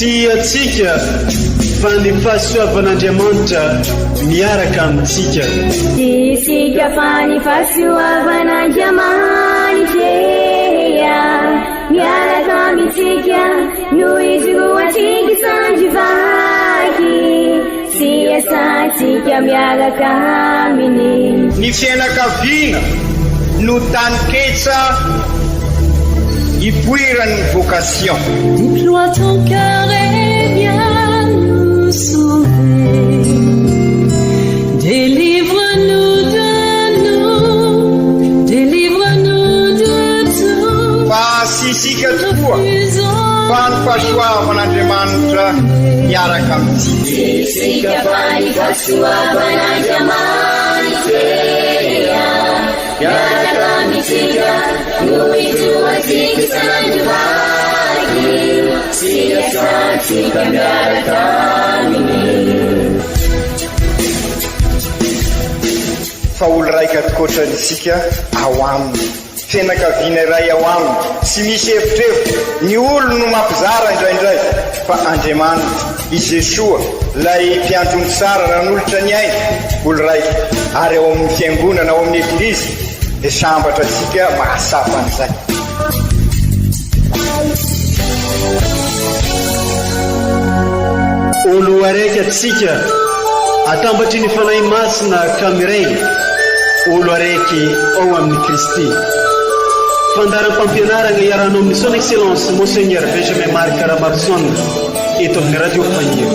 Tsy antsika fa ny fahasoavan'Andriamanitra miaraka amintsika. Tsy isika fa ny fahasoavan'Andriamanitra miaraka amintsika no ijoroantsika sandry vaky sy iasantsika miaraka aminy. Ny fianakaviana no taninketsa ipoiran'ny vocation. Déploie ton cœur et viens nous sauver. Délivre-nous de nous, délivre-nous de tout. Fa tsy isika tokoa fa ny fahasoavan'Andriamanitra miaraka amintsika. Tsy isika fa ny fahasoavan'Andriamanitra miaraka amintsika no ijoroantsika sandry vaky sy iasantsika miaraka aminy. Fa olo raika tokoatrany isika ao aminy. Fianakaviana iray ao aminy, tsy misy evitrevitra, ny olony no mampizara indraindray, fa Andriamanitra, i Jesoa, ilay mpiandry ondry tsara nanolotra ny ainy, olo raika, ary ao amin'ny Fiangonana, ao amin'ny Eglizy, dia sambatra antsika mahatsapa an'izay. Olo araiky atsika atambatry ny Fanahy Masina ka miray olo araiky ao amin'i Kristy. Fandaharam-pampianaragna iarahanao amin'ny Son Excellence Monseigneur Benjamin Marc Ramaroson eto amin'ny Radio Fagniry.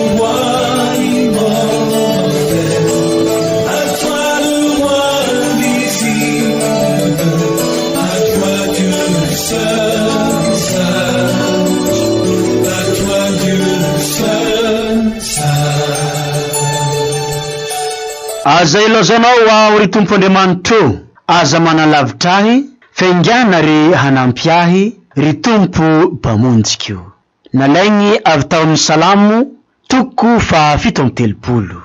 Aza ilaozanao aho, ry Tompo Andriamanitro, aza manalavitra ahy, faingàna re hanampy ahy, ry Tompo Mpamonjiko. Nalaigny avy tao amin'ny Salamo toko faha 37.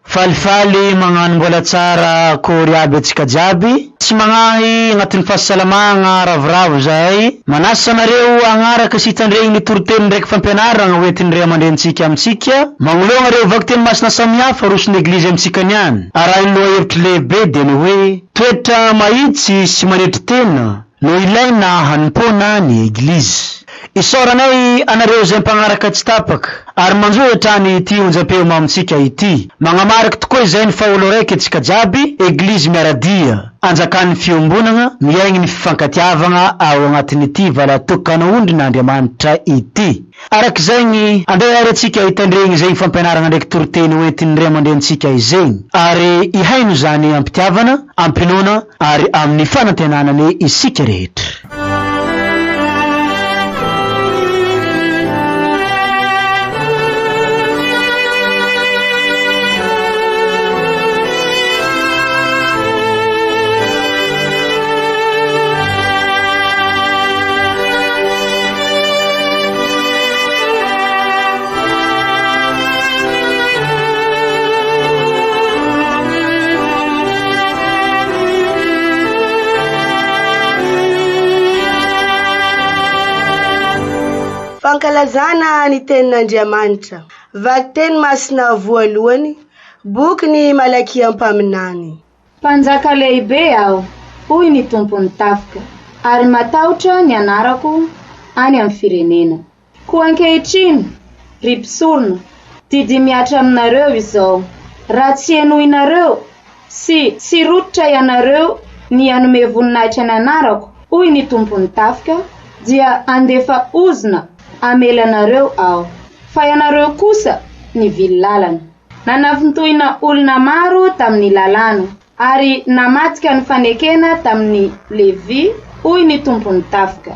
Falifaly magnano mbola tsara akory aby antsika jiaby, tsy magnahy agnatin'ny fahasalamagna ravoravo zahay, manasa anareo hagnaraka sy hitandregny ny toriteny ndraiky fampianaragna ho entin'ny ray aman-drenintsika amintsika, magnoloagna ireo vakiteny masina samihafa aroson'ny Eglizy amintsika niany, arahin'ny lohahevitry lehibe dia ny hoe, Toetra mahitsy sy manetry tena. no ilaina hanompoana ny Eglizy. Isaoranay anareo izay mpagnaraka tsy tapaka ary manjohy hatrany ity onjam-peo mamintsika ity. Magnamariky tokoa izay ny faolo raiky antsika jiaby, Eglizy miara-dia, anjakan'ny fiombonagna, miaigny ny fifankatiavagna ao agnatin'ity valatokana-ondrin'Andriamanitra ity. Araka izegny, andeha ary antsika hitandregny izegny fampianaragna ndraiky toriteny hoentin'ny ray aman-drenintsika izegny, ary hihaino izany am-pitiavana, am-pinoana ary amin'ny fanantenana anie isika rehetra. Fankalazana ny Tenin'Andriamanitra. Vakiteny masina voalohany, bokin'i Malakia mpaminany. Mpanjaka lehibe aho, hoy ny Tompon'ny tafika, ary matahotra ny anarako any amin'ny firenena. Koa ankehitriny, ry mpisorona, didy mihatra aminareo izao, raha tsy henoinareo sy tsy rototra ianareo ny hanome voninahitra ny anarako, hoy ny Tompon'ny tafika, dia handefa ozona hamely anareo Aho, fa ianareo kosa nivily lalana. Nanafintohina olona maro tamin'ny lalàna, ary namadika ny fanekena tamin'i Levy, hoy ny Tompon'ny tafika.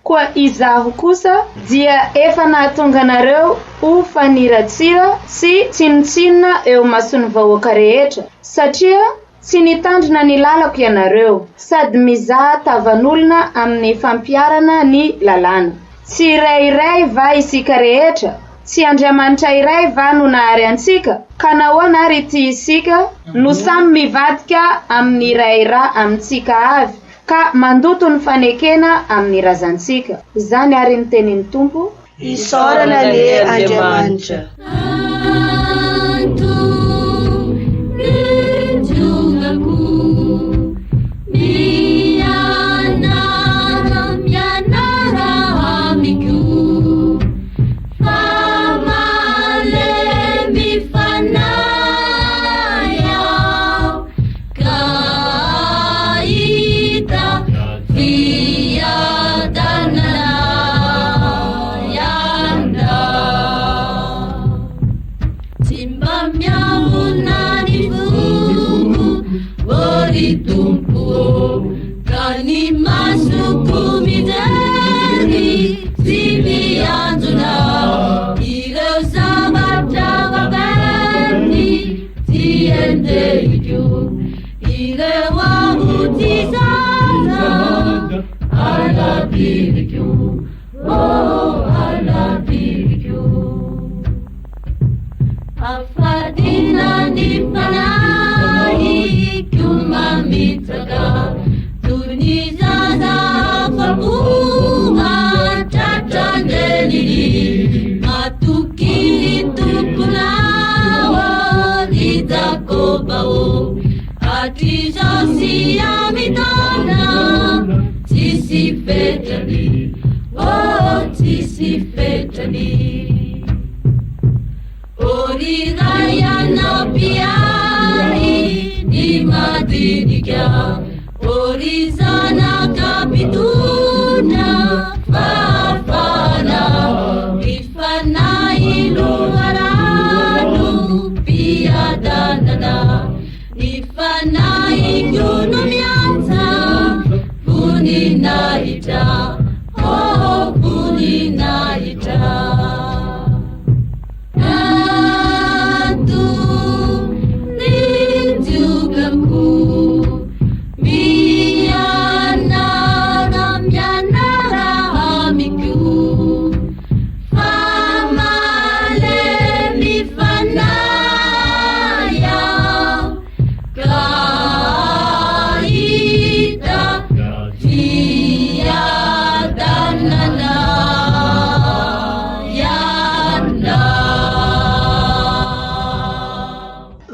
Koa Izaho kosa dia efa nahatonga anareo ho faniratsira sy tsinontsinona eo imason'ny vahoaka rehetra, satria Tsy nitandrina ny lalako ianareo, sady mizaha tavan'olona amin'ny fampiharana ny lalàna. Tsy iray iray va isika rehetra? Tsy Andriamanitra iray va no nahary antsika? Ka nahoana ary ity isika no samy mivadika amin'ny iray ra amintsika avy, ka mandoto ny fanekena amin'ny razantsika? Izany àry ny tenin'ny Tompo. Isaorana anie Andriamanitra.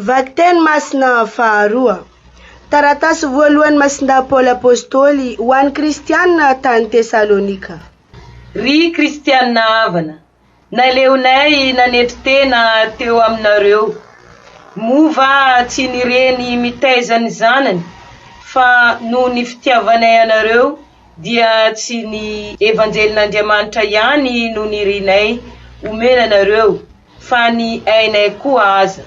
Vakiteny masina faharoa. Taratasy voalohany Masindahy Paoly Apostoly ho an'ny Kristianina tany Tesalonika. Ry Kristianina havana, naleonay nanetry tena teo aminareo. Moa va tsy ny reny mitaiza ny zanany, fa noho ny fitiavanay anareo dia tsy ny Evanjelin'Andriamanitra ihany no nirinay omena anareo, fa ny ainay koa aza,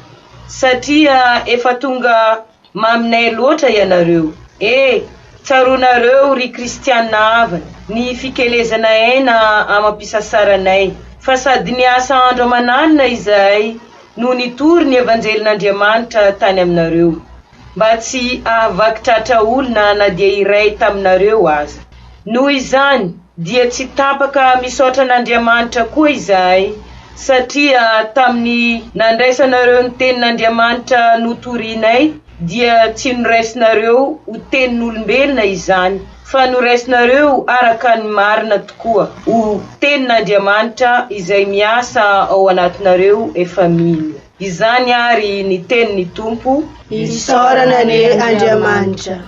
satria efa tonga maminay loatra ianareo. E! Tsaroanareo, ry Kristianina havana, ny fikelezana aina amam-pisasaranay, fa sady niasa andro aman'alina izahay no nitory ny Evanjelin'Andriamanitra tany aminareo, mba tsy hahavaky tratra olona na dia iray taminareo aza. Noho izany, dia tsy tapaka misaotra an'Andriamanitra koa izahay, satria tamin'ny nandraisanareo ny tenin'Andriamanitra notorinay, dia tsy noraisinareo ho tenin'olombelona izany, fa noraisinareo araka ny marina tokoa, ho tenin'Andriamanitra izay miasa ao anatinareo efa mino. Izany àry ny tenin'ny Tompo. Isaorana anie Andriamanitra.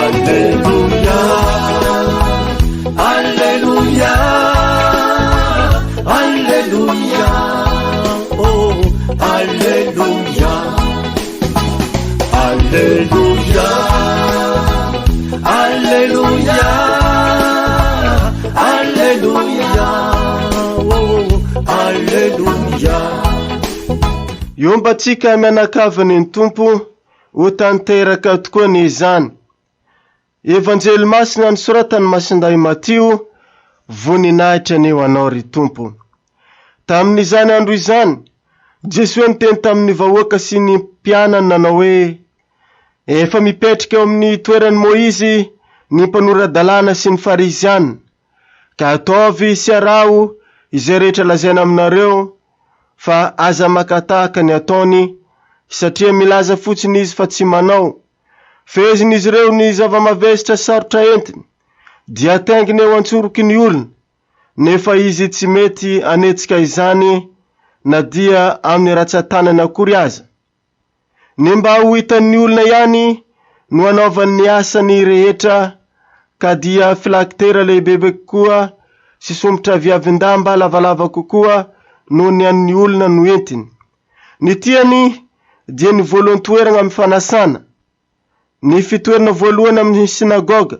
Alleluia, Alleluia, Alleluia, oh, Alleluia, Alleluia, Alleluia, Alleluia, oh, Alleluia. Iombantsika mianakaviny ny Tompo, ho tanteraka tokoa anie izany. Evanjely masina nosoratan'i Masindahy Matio, voninahitra anie ho anao ry Tompo. Tamin'izany andro izany, Jesoa niteny tamin'ny vahoaka sy ny mpianany nanao hoe, Efa mipetraka eo amin'ny toeran'i Moizy ny mpanora-dalàna sy ny Fariziana, ka ataovy sy araho izay rehetra lazaina aminareo, fa aza maka tahaka ny ataony, satria milaza fotsiny izy fa tsy manao. Fehezin'izy ireo ny zava-mavesatra sarotra entiny, dia ataingina eo an-tsoroky ny olona, nefa izy tsy mety hanetsika izany na dia amin'ny ratsan-tanany akory aza. Ny mba ho hitan'ny olona ihany no anaovany ny asany rehetra, ka dia filaktera lehibebe kokoa sy sompitra viavin-damba lavalava kokoa noho ny an'ny olona no entiny. Ny tiany dia ny voalohan-toerana amin'ny fanasana, ny fitoerana voalohany amin'ny synagoga,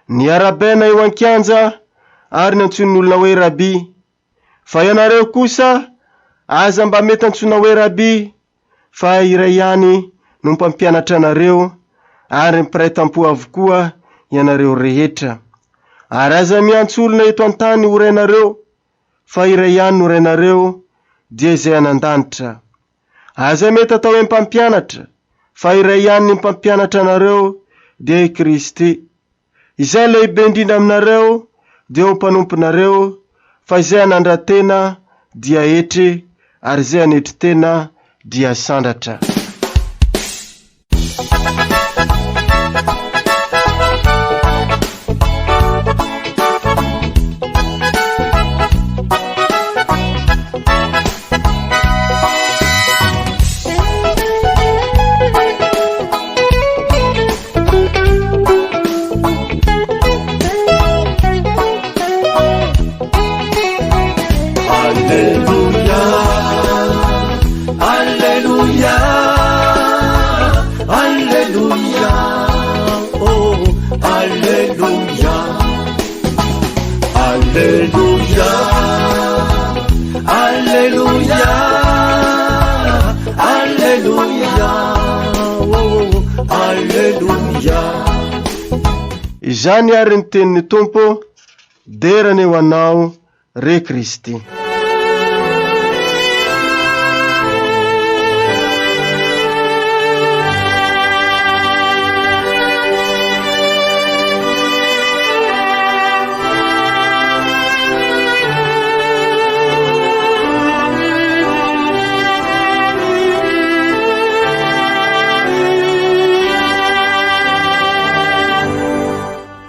ny arabaina eo an-kianja ary ny antsoin'ny olona hoe Rabi. Fa ianareo kosa, aza mba mety antsoina hoe Rabi, fa iray ihany no mpampianatra anareo, ary mpiray tampo avokoa ianareo rehetra. Ary aza miantso olona eto an-tany ho rainareo, fa iray ihany no Rainareo, dia izay any an-danitra. Aza mety atao hoe mpampianatra, fa iray ihany ny mpampianatra anareo, dia i Kristy. Izay lehibe indrindra aminareo dia ho mpanomponareo, fa izay hanandra-tena dia hetry, ary izay hanetry tena dia sandratra. Alleluia, Alleluia, Alleluia, oh, Alleluia, Alleluia, Alleluia, Alleluia, oh, Alleluia. Izany ary ny tenin'ny Tompo, dera anie ho Anao, re Kristy.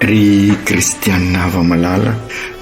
Ry kristianina hava-malala,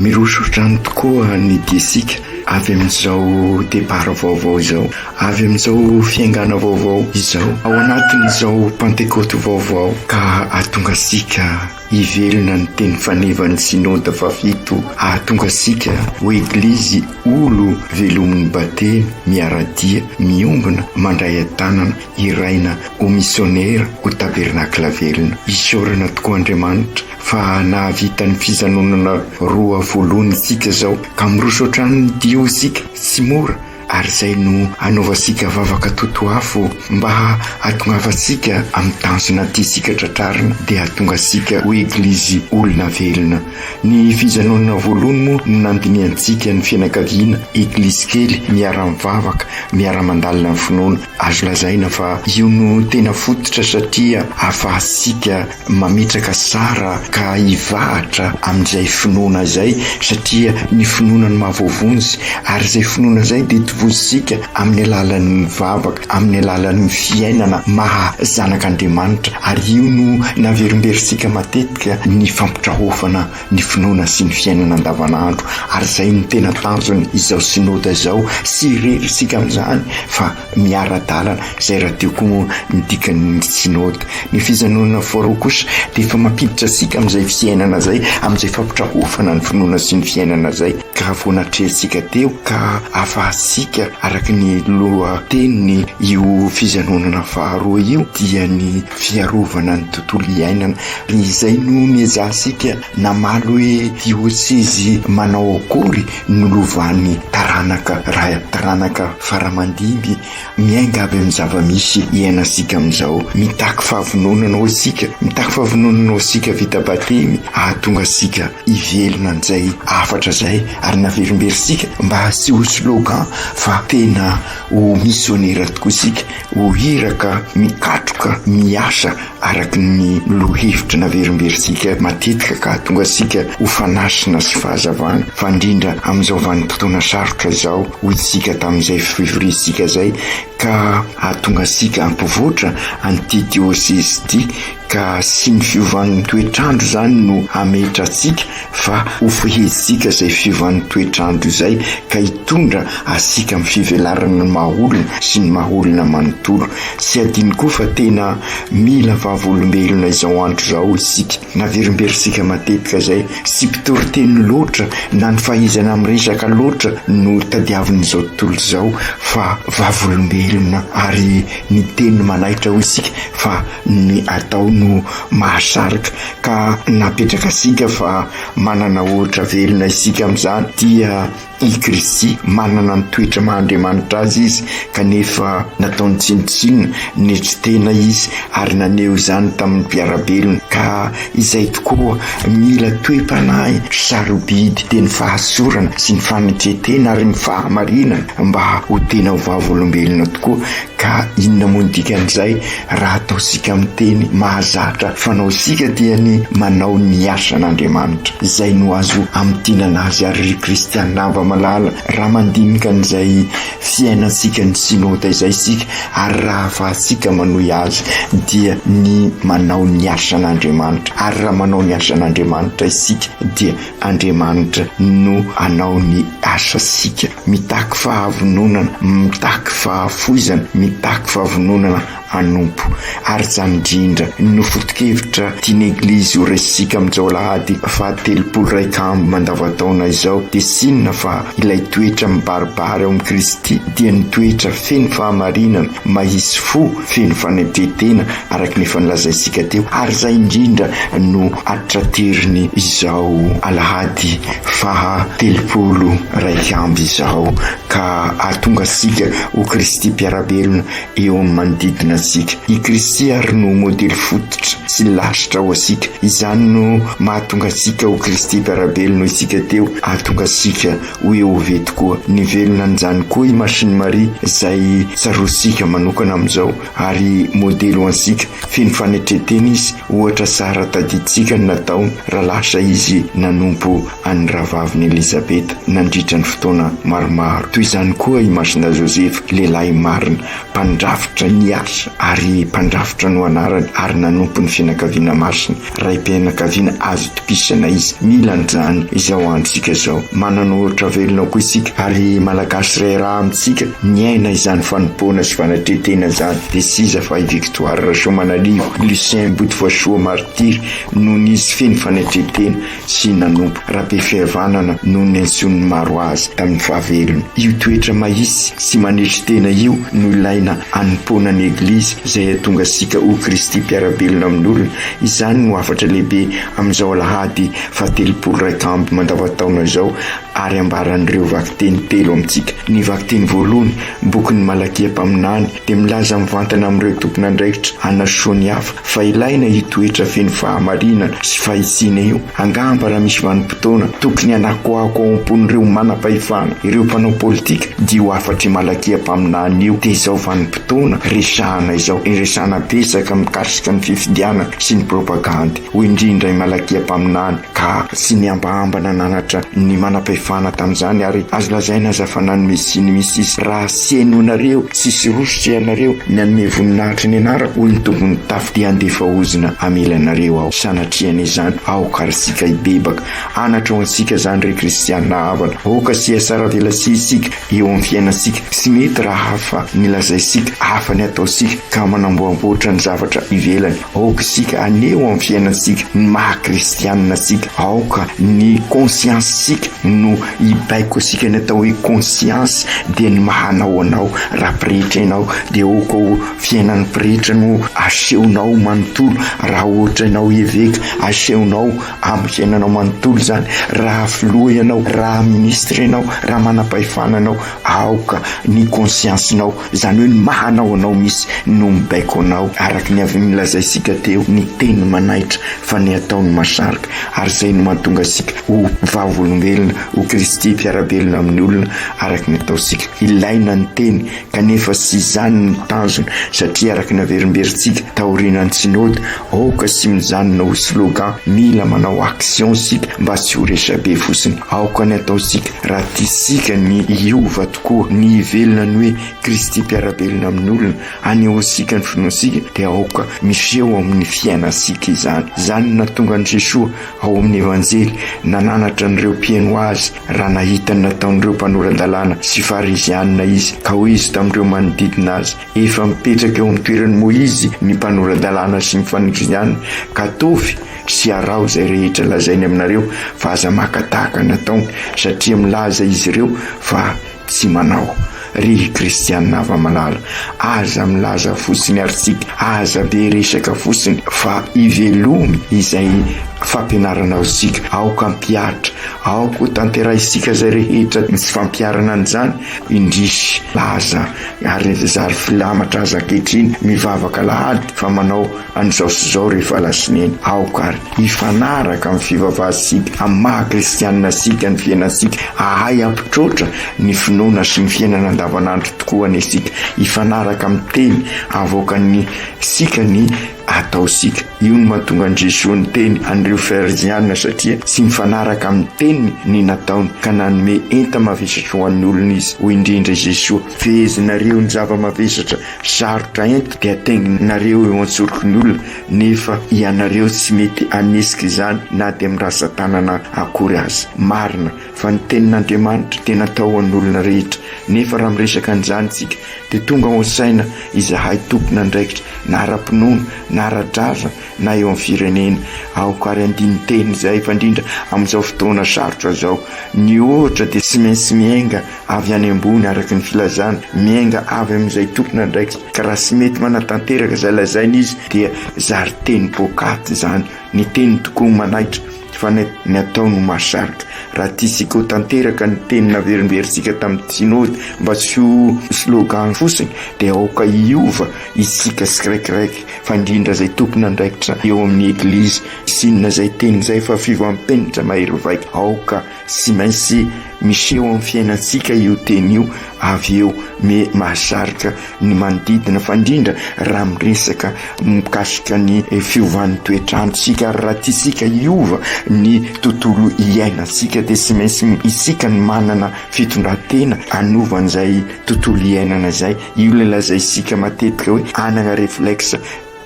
miroso hatrany tokoa ny diantsika avy amin'izao départ vaovao izao, avy amin'izao fiaingàna vaovao izao, ao anatin'izao Pantekoty vaovao ka hahatonga antsika hivelona ny teny fanevan'ny Synoda fahafito, hahatonga antsika ho Eglizy olo velomin'ny batemy, miara-dia, miombona, mandray an-tanana, hiraina ho misionera, ho tabernakla velona. Isaorana tokoa Andriamanitra fa nahavita ny fizanonana roa voalohany isika izao ka miroso hatrany ny dia hoy isika, tsy mora ary izay no hanaovantsika vavaka totoafo mba hahatongavantsika amin'ny tanjona tiantsika tratrarina dia hahatonga antsika ho Eglizy olona velona. Ny fijanonana voalohany moa no nandinihantsika ny fianakaviana, Eglizy kely miara-mivavaka, miara-mandalina ny finoana. Azo lazaina fa io no tena fototra satria ahafahantsika mametraka sara ka hivahatra amin'izay finoana izay satria ny finoana no mahavoavonjy ary izay finoana izay dia tovozintsika amin'ny alalan'ny vavaka, amin'ny alalan'ny fiainana maha zanak'Andriamanitra ary io no naverimberitsika matetika ny fampitraofana ny finoana sy ny fiainana andavanandro ary izay no tena tanjony izao synoda izao sy irery isika amin'izany fa miara-dalana izay rahateo koa moa ny dikan'ny synoda. Ny fijanonana faharoa kosa dia efa mampiditra antsika amin'izay fiainana izay, amin'izay fampitrahofana ny finoana sy ny fiainana izay ka vao natrehintsika teo ka ahafahantsika araka ny lohateniny io fijanonana faharoa io dia ny fiarovana ny tontolo iainana. Izay no niezahantsika namaly hoe diosezy manao akory no lovan'ny taranaka raha taranaka faramandimby miainga avy amin'ny zava-misy iainantsika amin'izao. Mitaky fahavononana ho antsika, mitaky fahavononana ho antsika vita batemy hahatonga antsika hivelona an'izay hafatra izay ary naverimberintsika mba tsy ho slogan. fa tena ho misionera tokoa isika, ho iraka mikatroka miasa araka ny lohahevitra naverimberintsika matetika ka hahatonga antsika ho fanasina sy fahazavana, fa indrindra amin'izao vanim-potoana sarotra izao, hoy isika tamin'izay fivoriantsika izay, ka hahatonga antsika hampivoatra an'ity diosezy ity, ka tsy ny fiovan'ny toetr'andro izany no hametra antsika fa ho fehezintsika izay fiovan'ny toetr'andro izay ka hitondra antsika amin'ny fivelarana ny maha olona sy ny maha olona manontolo. Tsy adino koa fa tena mila vavolombelona izao andro izao isika. Naverimberintsika matetika izay, tsy mpitoriteny loatra na ny fahaizana miresaka loatra no tadiavin'izao tontolo izao fa vavolombelona ary ny teny manaitra hoy isika fa ny atao no mahasarika ka napetraka antsika fa manana ohatra velona isika amin'izany dia i Kristy, manana ny toetra maha Andriamanitra azy izy kanefa nataony tsinontsinona, netry tena izy ary naneho izany tamin'ny mpiara-belona ka izay tokoa mila toe-panahy sarobidy dia ny fahatsorana sy ny fanetren-tena ary ny fahamarinana mba ho tena ho vavolombelona tokoa Ka inona moa ny dikan'izay raha ataontsika amin'ny teny mahazatra fanaontsika dia ny manao ny asan'Andriamanitra. Izay no azo amintinana azy ary ry kristiana hava-malala raha mandinika an'izay fiainantsika ny synoda izay isika ary raha ahafahantsika manohy azy dia ny manao ny asan'Andriamanitra ary raha manao ny asan'Andriamanitra isika dia Andriamanitra no hanao ny asantsika. Mitaky fahavononana, mitaky fahafoizana, mitaky fahavononana hanompo. Ary izany indrindra no foto-kevitra tian'ny Eglizy ho raisintsika amin'izao alahady fahatelopolo iraika amby mandavantaona izao, dia tsy inona fa ilay toetra mibaribary ao amin'i Kristy, dia ny toetra feno fahamarinana, mahitsy fo, feno fanetren-tena, araka ny efa nolazaintsika teo, ary izay indrindra no atrateriny izao alahady faha 31 izao, ka hahatonga antsika ho Kristy mpiara-belona eo amin'ny manodidina antsika. I Kristy ary no modely fototra sy lasitra ho antsika. Izany no mahatonga antsika ho Kristy mpiara-belona hoy isika teo, hahatonga antsika ho EOV tokoa. Nivelona an'izany koa i Masin'i Maria izay tsaroantsika manokana amin'izao ary modely ho antsika. Feno fanetren-tena izy, ohatra tsara tadidintsika ny nataony raha lasa izy nanompo an'ny rahavaviny Elizabeta nandritra ny fotoana maromaro. Toy izany koa i Masina Josefa, lehilahy marina, mpandrafitra niasa ary mpandrafitra no anarany ary nanompo ny fianakaviana masina. Raim-pianakaviana azo itokisana izy. Mila an'izany izao androntsika izao. Manana ohatra velona koa isika ary Malagasy iray raha amintsika niaina izany fanompoana sy fanatren-tena izany dia tsy iza fa i Victoire Rasoamanarivo, Lucien Botovasoa Martyr noho ny izy feno fanatren-tena sy nanompo Rabefihavanana no niantsoan'ny maro azy tamin'ny fahavelony. Io toetra mahitsy sy manetry tena io no ilaina hanompoana ny Eglizy izay hahatonga antsika ho Kristy mpiara-belona amin'olona. Izany no hafatra lehibe amin'izao alahady fahatelopolo iraik'amby mandavantaona izao ary ambaran'ireo vakiteny telo amintsika. Ny vakiteny voalohany, bokin'i Malakia mpaminany, dia milaza mivantana amin'ireo tompon'andraikitra hanasoa ny hafa fa ilaina io toetra feno fahamarinana sy fahitsiana io. Angamba raha misy vanim-potoana tokony hanakoako ao am-pon'ireo manam-pahefana, ireo mpanao politika, dia io hafatr'i Malakia mpaminany io, dia izao vanim-potoana resahana izao, iresahana betsaka mikasika ny fifidianana sy ny propagandy, hoy indrindra i Malakia mpaminany, ka tsy nihambahamba nananatra ny manam-pahefana tamin'izany, ary azo lazaina aza fa nanome tsiny mihitsy izy, Raha tsy henoinareo tsisy rosotra ianareo ny hanome voninahitra ny anarako, hoy ny Tompon'ny tafika, dia handefa ozona hamela anareo Aho. Sanatria anie izany, aoka ary isika hibebaka. Anatra ho antsika izany, ry kristiana havana. Aoka tsy hihatsaravelatsihy isika eo amin'ny fiainantsika. Tsy mety raha hafa ny lazaintsika, hafa ny ataontsika, ka manamboamboatra ny zavatra ivelany. Aoka isika haneho amin'ny fiainantsika ny maha kristianina antsika. Aoka ny conscience-tsika no hibaiko antsika. Ny atao hoe conscience dia ny maha anao anao. Raha pretra ianao dia aoka ho fiainan'ny pretra no asehonao manontolo. Raha ohatra ianao eveka, asehonao amin'ny fiainanao manontolo izany. Raha filoha ianao, raha ministre ianao, raha manam-pahefana ianao, aoka ny conscience-nao, izany hoe ny maha anao anao mihitsy. no mibaiko anao. Araka ny avy nolazaintsika teo, ny teny manaitra fa ny atao no mahasarika, ary izay no mahatonga antsika ho vavolombelona, ho Kristy mpiara-belona amin'ny olona araka ny ataontsika. Ilaina ny teny kanefa tsy izany no tanjona satria araka ny averimberintsika taorianan'ny Synode, aoka tsy mijanona ho slogan, mila manao action isika mba tsy ho resabe fotsiny. Aoka ny ataontsika raha tiantsika ny hiova tokoa, ny hivelona ny hoe Kristy mpiara-belona amin'ny olona, hanehoantsika ny finoantsika dia aoka miseho amin'ny fiainantsika izany. Izany no nahatonga an'i Jesoa ao amin'ny Evanjely nananatra an'ireo mpihaino azy raha nahita ny nataon'ireo mpanora-dalàna sy Farizianina izy, ka hoy izy tamin'ireo manodidina azy, Efa mipetraka eo amin'ny toeran'i Moizy ny mpanora-dalàna sy ny Farizianina, ka ataovy sy araho izay rehetra lazainy aminareo, fa aza maka tahaka ny ataony, satria milaza izy ireo fa tsy manao. Ry kristianina hava-malala, aza milaza fotsiny ary tsika, aza be resaka fotsiny fa ivelomy izay fampianarana azontsika, aoka hampihatra, aoka ho tanterahintsika izay rehetra ny tsy fampiharana an'izany, indrisy laza ary zary filamatra aza ankehitriny mivavaka alahady fa manao an'izao sy izao rehefa alatsinainy. Aoka ary hifanaraka amin'ny fivavahantsika, amin'ny maha kristianina antsika ny fiainantsika, hahay hampitroatra ny finoana sy ny fiainana andavanandro tokoa anie isika, hifanaraka amin'ny teny avoakan'ny sika ny ataontsika. Io no mahatonga an'i Jesoa niteny an'ireo Fariziana satria tsy mifanaraka amin'ny teniny ny nataony ka nanome enta-mavesatra ho an'ny olona izy. Hoy indrindra i Jesoa, Fehezinareo ny zava-mavesatra Sarotra ento dia atainginareo eo an-tsoroky ny olona nefa ianareo tsy mety hanesika izany na dia amin'ny rantsan-tanana akory aza. Marina fa ny tenin'Andriamanitra dia natao ho an'ny olona rehetra nefa raha miresaka an'izany isika dia tonga ao an-tsaina izahay tompon'andraikitra na ara-pinoana na ara-drazana na eo amin'ny firenena. Aoka ary handini-teny izahay fa indrindra amin'izao fotoana sarotra izao. Ny ohatra dia tsy maintsy miainga avy any ambony araka ny filazana, miainga avy amin'izay tompon'andraikitra, ka raha tsy mety manatanteraka izay lazainy izy dia zary teny poakaty izany, ny teny tokoa manaitra fa ny ny atao no mahasarika. Raha tiantsika ho tanteraka ny teny naverimberintsika tamin'ny Synode mba tsy ho slogan fotsiny dia aoka hiova isika tsiraikiraiky fa indrindra izay tompon'andraikitra eo amin'ny Eglizy, tsy inona izay teny izay fa fiovam-penitra mahery vaika, aoka Tsy maintsy miseho amin'ny fiainantsika io teny io avy eo me mahasarika ny manodidina fa indrindra raha miresaka mikasika ny fiovan'ny toetr'andro isika ary raha tiantsika hiova ny tontolo iainantsika dia tsy maintsy isika no manana fitondran-tena hanova an'izay tontolo iainana izay. Io ilay lazaintsika matetika hoe hanana reflexe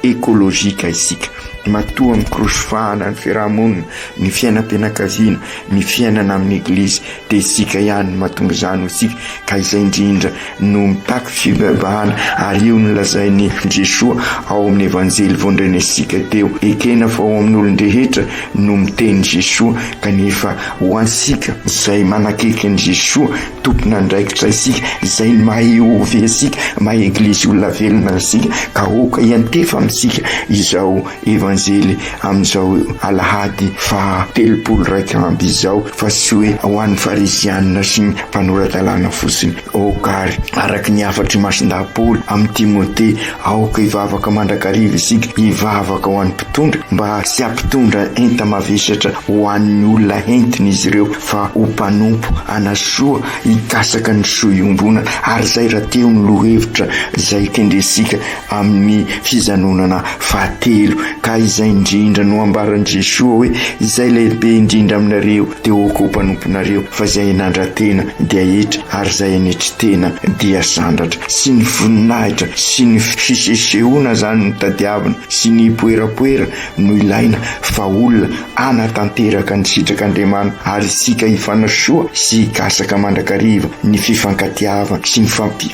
Ecologique isika. Matoa mikorosofahana ny fiarahamonina, ny fiainam-pianakaviana, ny fiainana amin'ny Eglizy dia isika ihany no mahatonga izany ho isika ka izay indrindra no mitaky fibebahana ary io no lazain'i Jesoa ao amin'ny Evanjely vao ndrenesintsika teo. Ekena fa ao amin'ny olon-drehetra no miteny Jesoa kanefa ho antsika izay manakaiky an'i Jesoa Tompon'andraikitra isika, izay ny maha EOV antsika, maha Eglizy olona velona antsika, ka aoka hiantefa amintsika izao Evanjely amin'izao alahady faha 31 izao, fa tsy hoe ho an'ny Farizianina sy ny mpanora-dalàna fotsiny. Aoka ary, araka ny hafatr'i Masindahy Paoly amin'i Timote, aoka hivavaka mandrakariva isika, hivavaka ho an'ny mpitondra, mba tsy hampitondra enta-mavesatra ho an'ny olona entiny izy ireo, fa ho mpanompo hanasoa hikasaka ny soa iombonana, ary izay rahateo no lohevitra izay kendrentsika amin'ny fizanonana fahatelo, ka izay indrindra no ambaran'i Jesoa hoe, izay lehibe indrindra aminareo dia aoka ho mpanomponareo, fa izay hanandra-tena dia hetra, ary izay hanetry tena dia sandratra. Tsy ny voninahitra sy ny fisesehoana izany no tadiavina, sy ny hipoerapoera no ilaina, fa olona hanatanteraka ny sitrak'Andriamanitra ary isika hifanasoa sy hikasaka mandrakariva ny fifankatiavana sy ny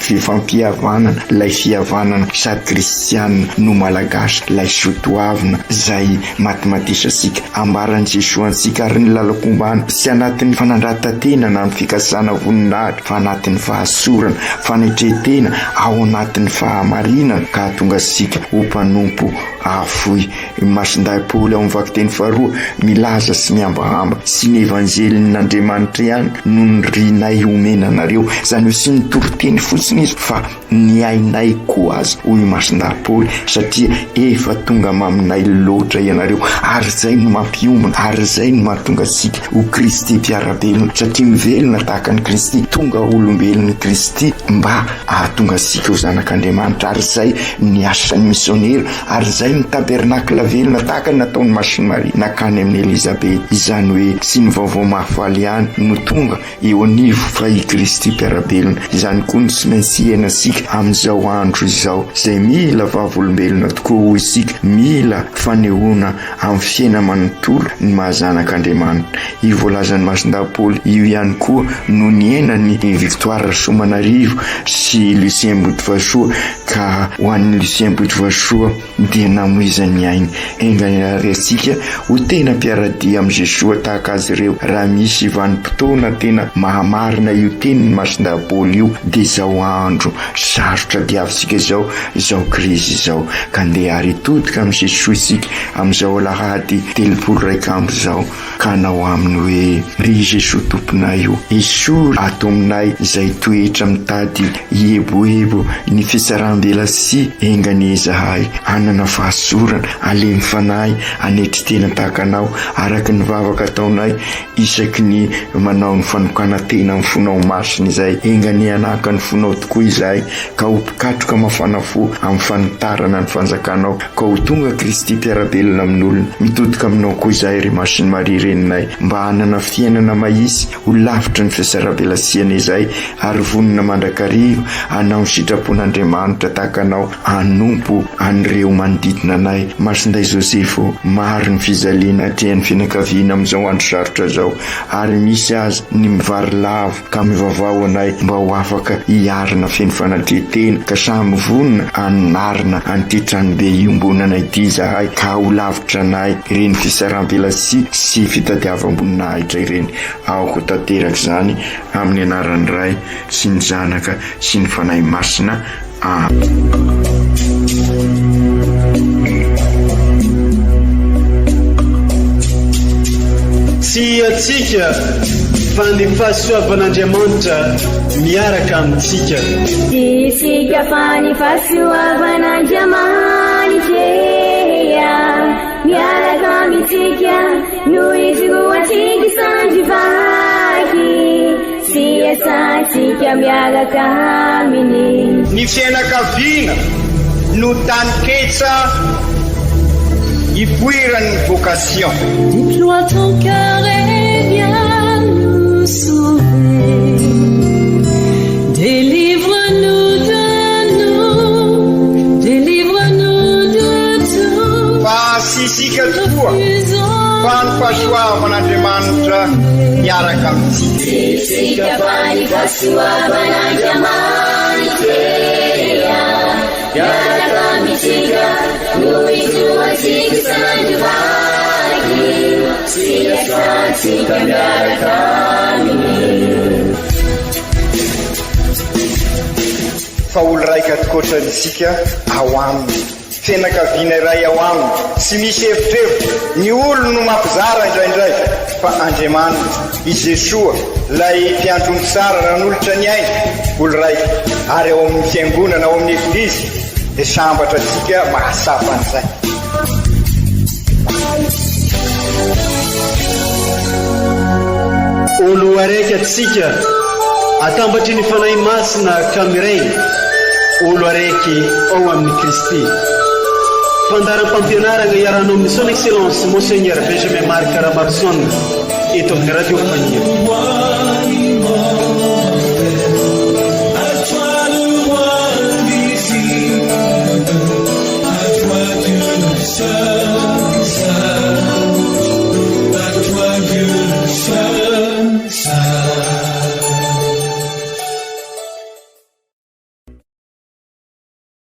fifampihavanana, ilay fihavanana sady kristiana no malagasy, ilay soa toavina. finoana izay matimatesasika. Ambaran'i Jesoa antsika ary ny lalam-pombana, tsy anatin'ny fanandratan-tena na ny fikasana voninahitra, fa anatin'ny fahasorana, fanetren-tena, ao anatin'ny fahamarinana, ka hahatonga antsika ho mpanompo hahafoy. I Masindahy Paoly ao amin'ny vakiteny faharoa milaza sy mihambahamba, Tsy ny Evanjelin'Andriamanitra ihany no nirinay homena anareo, izany hoe tsy ny toriteny fotsiny izy, fa ny ainay koa aza, hoy i Masindahy Paoly, satria efa tonga maminay loatra ianareo, ary izay no mampiombona, ary izay no mahatonga antsika ho Kristy mpiara-belona, satria mivelona tahaka an'i Kristy, tonga olombelon'i Kristy mba hahatonga antsika ho zanak'Andriamanitra, ary izay ny asan'ny misionera, ary izay ny tabernakla velona tahaka ny nataon'i Masin'i Maria nankany amin'i Elizabeta, izany hoe tsy ny vaovao mahafaly ihany no tonga eo anivo fa i Kristy mpiara-belona. Izany koa no tsy maintsy iainantsika amin'izao andro izao, izay mila vavolombelona tokoa, hoy isika, mila fanehoana amin'ny fiainana manontolo ny maha zanak'Andriamanitra. Io voalazan'i Masindahy Paoly io ihany koa no niainan'i Victoire Rasoamanarivo sy Lucien Botovasoa, ka ho an'i Lucien Botovasoa dia namoizany ny ainy. Enga àry antsika ho tena mpiara-dia amin'i Jesoa tahaka azy ireo. Raha misy vanim-potoana tena mahamarina io tenin'i Masindahy Paoly io dia izao andro sarotra diavintsika izao, izao krizy izao. Ka ndeha àry hitodika amin'i Jesoa isika amin'izao alahady 31 izao. ka hanao aminy hoe, Ry Jesoa Tomponay ô, esory ato aminay izay toetra mitady hieboebo ny fitsaram-belatsihy, enga anie izahay hanana fahasorana, halemy fanahy, hanetry tena tahaka Anao, araka ny vavaka ataonay isaky ny manao ny fanokanan-tena amin'ny Fonao Masina izay, enga anie hanahaka ny Fonao tokoa izahay, ka ho mpikatroka mafana fo amin'ny fanitarana ny Fanjakanao, Ka ho tonga Kristy mpiara-belona amin'olona. Mitodika aminao koa izahay ry Masin'i Maria Reninay, mba hanana fiainana mahitsy, ho lavitry ny fiasarabelasiana izahay, ary vonona mandrakariva hanao ny sitrapon'Andriamanitra tahaka anao, hanompo an'ireo manodidina anay. Masindahy Joseph ô, maro ny fijaliana atrehan'ny fianakaviana amin'izao andro sarotra izao, ary misy aza ny mivarilavo, Ka mivavaha ho anay mba ho afaka hiarina feno fanatren-tena ka samy vonona hanarina an'ity tranobe iombonana ity izahay ka ho lavitra anay ireny fisaram-pelatsihy sy fitadiavam-boninahitra ireny. Aoka ho tanteraka izany amin'ny anaran'ny Ray sy ny Zanaka sy ny Fanahy Masina. Tsy antsika fa ny fahasoavan'Andriamanitra miaraka amintsika. Tsy isika fa ny fahasoavan'Andriamanitra miaraka amintsika no ijoroantsika sandry vaky. Sy iasantsika miaraka aminy. Ny fianakaviana no taninketsa ipoiran'ny vocation. Deploie ton cœur et viens nous sauver. Délivre-nous de nous, délivre-nous de tout. Fa tsy isika tokoa fa ny fahasoavan'Andriamanitra miaraka amintsika. Tsy isika fa ny fahasoavan'Andriamanitra miaraka amintsika no ijoroantsika isan'andro vaky sy iasantsika miaraka aminy. Fa olo raika tokoatra isika ao aminy. Fianakaviana iray ao aminy, tsy misy evitrevitra, ny olony no mampizara indraindray, fa Andriamanitra, i Jesoa, ilay mpiandry omby tsara nanolotra ny ainy, olo raika, ary ao amin'ny Fiangonana, ao amin'ny Eglizy, dia sambatra antsika mahatsapa an'izay. Olo araiky atsika atambatry ny Fanahy Masina ka miray olo araiky ao amin'i Kristy. Fandaharam-pampianaragna iarahanao amin'ny Son Excellence Monseigneur Benjamin Marc Ramaroson eto amin'ny Radio Faniry.